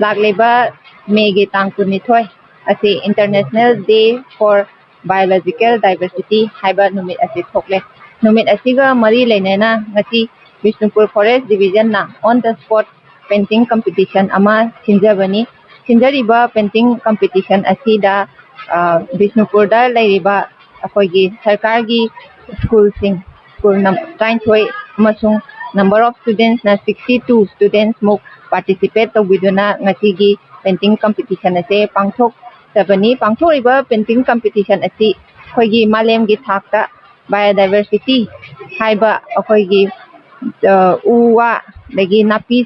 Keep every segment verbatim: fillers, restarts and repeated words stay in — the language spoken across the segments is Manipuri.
ꯂꯥꯛꯂꯤꯕ ꯃꯦꯒꯤ ꯇꯥꯡ ꯀꯨꯟꯅꯤꯊꯣꯏ ꯑꯁꯤ International Day for Biological Diversity ꯍꯥꯏꯕ ꯅꯨꯃꯤꯠ ꯑꯁꯤ ꯊꯣꯛꯂꯦ꯫ ꯅꯨꯃꯤꯠ ꯑꯁꯤꯒ ꯃꯔꯤ ꯂꯩꯅꯅ ꯉꯁꯤ ꯕꯤꯁꯅꯨꯄꯨꯔ Forest Division ꯅ on the spot painting competition ꯑꯃ ꯁꯤꯟꯖꯕꯅꯤ꯫ ꯁꯤꯟꯖꯔꯤꯕ painting competition ꯑꯁꯤꯗ, ꯑ, ꯕꯤꯁꯅꯨꯄꯨꯔꯗ ꯂꯩꯔꯤꯕ ꯑꯩꯈꯣꯏꯒꯤ ꯁꯔꯀꯥꯔꯒꯤ ꯁ꯭ꯀꯨꯜꯁꯤꯡ, ꯁ꯭ꯀꯨꯜ ꯅꯝ-, ꯇꯔꯥꯅꯤꯊꯣꯏ ꯑꯃꯁꯨꯡ number of students ꯅ sixty two students ꯃꯨꯛ participate ꯇꯧꯕꯤꯗꯨꯅ ꯉꯁꯤꯒꯤ painting competition ꯑꯁꯦ ꯄꯥꯡꯊꯣꯛꯆꯕꯅꯤ꯫ ꯄꯥꯡꯊꯣꯛꯂꯤꯕ painting competition ꯑꯁꯤ ꯑꯩꯈꯣꯏꯒꯤ ꯃꯥꯂꯦꯝꯒꯤ ꯊꯥꯛꯇ biodiversity ꯍꯥꯏꯕ ꯑꯩꯈꯣꯏꯒꯤ, ꯑ, ꯎ ꯋꯥ, ꯑꯗꯒꯤ ꯅꯥꯄꯤ,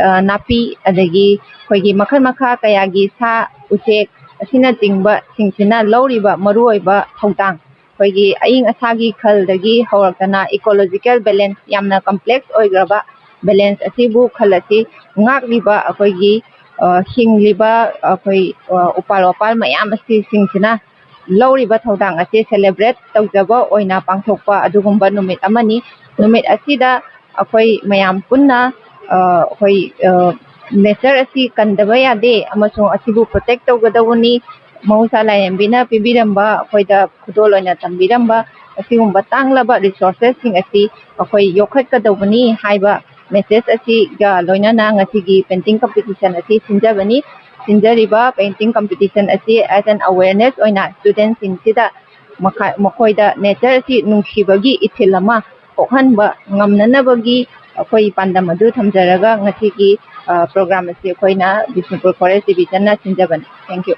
ꯑ, ꯅꯥꯄꯤ, ꯑꯗꯒꯤ ꯑꯩꯈꯣꯏꯒꯤ ꯃꯈꯜ ꯃꯈꯥ ꯀꯌꯥꯒꯤ ꯁꯥ ꯎꯆꯦꯛ ꯑꯁꯤꯅꯆꯤꯡꯕꯁꯤꯡꯁꯤꯅ ꯂꯧꯔꯤꯕ ꯃꯔꯨꯑꯣꯏꯕ ꯊꯧꯗꯥꯡ, ꯑꯩꯈꯣꯏꯒꯤ ꯑꯏꯪ ꯑꯁꯥꯒꯤ ꯈꯜꯗꯒꯤ ꯍꯧꯔꯛꯇꯅ ecological balance, ꯌꯥꯝꯅ complex ꯑꯣꯏꯈ꯭ꯔꯕ balance ꯑꯁꯤꯕꯨ, ꯈꯜ ꯑꯁꯤ ꯉꯥꯛꯂꯤꯕ ꯑꯩꯈꯣꯏꯒꯤ, ꯑ, ꯍꯤꯡꯂꯤꯕ ꯑꯩꯈꯣꯏ, ꯑ, ꯎꯄꯥꯜ ꯋꯥꯄꯥꯜ ꯃꯌꯥꯝ ꯑꯁꯤꯁꯤꯡꯁꯤꯅ ꯂꯧꯔꯤꯕ ꯊꯧꯗꯥꯡ ꯑꯁꯤ celebrate ꯇꯧꯖꯕ ꯑꯣꯏꯅ ꯄꯥꯡꯊꯣꯛꯄ ꯑꯗꯨꯒꯨꯝꯕ ꯅꯨꯃꯤꯠ ꯑꯃꯅꯤ꯫ ꯅꯨꯃꯤꯠ ꯑꯁꯤꯗ ꯑꯩꯈꯣꯏ ꯃꯌꯥꯝ ꯄꯨꯟꯅ, ꯑ, ꯑꯩꯈꯣꯏ, ꯑ, nature ꯑꯁꯤ ꯀꯟꯗꯕ ꯌꯥꯗꯦ ꯑꯃꯁꯨꯡ ꯑꯁꯤꯕꯨ protect ꯇꯧꯒꯗꯧꯕꯅꯤ꯫ ꯃꯍꯧꯁꯥ ꯂꯥꯏꯔꯦꯝꯕꯤꯅ ꯄꯤꯕꯤꯔꯝꯕ, ꯑꯩꯈꯣꯏꯗ ꯈꯨꯗꯣꯜ ꯑꯣꯏꯅ ꯇꯝꯕꯤꯔꯝꯕ ꯑꯁꯤꯒꯨꯝꯕ ꯇꯥꯡꯂꯕ resources ꯁꯤꯡ ꯑꯁꯤ ꯑꯩꯈꯣꯏ ꯌꯣꯛꯈꯠꯀꯗꯧꯕꯅꯤ ꯍꯥꯏꯕ message ꯑꯁꯤꯒ ꯂꯣꯏꯅꯅ ꯉꯁꯤꯒꯤ painting competition ꯑꯁꯤ ꯁꯤꯟꯖꯕꯅꯤ꯫ ꯁꯤꯟꯖꯔꯤꯕ painting competition ꯑꯁꯤ as an awareness ꯑꯣꯏꯅ student ꯁꯤꯡꯁꯤꯗ ꯃꯈꯥ-, ꯃꯈꯣꯏꯗ nature ꯑꯁꯤ ꯅꯨꯡꯁꯤꯕꯒꯤ ꯏꯊꯤꯜ ꯑꯃ ꯄꯣꯛꯍꯟꯕ ꯉꯝꯅꯅꯕꯒꯤ ꯑꯩꯈꯣꯏ ꯄꯥꯟꯗꯝ ꯑꯗꯨ ꯊꯝꯖꯔꯒ ꯉꯁꯤꯒꯤ, ꯑ, program ꯑꯁꯤ ꯑꯩꯈꯣꯏꯅ ꯕꯤꯁꯅꯨꯄꯨꯔ Forest Division ꯅ ꯁꯤꯟꯖꯕꯅꯤ꯫ Thank you.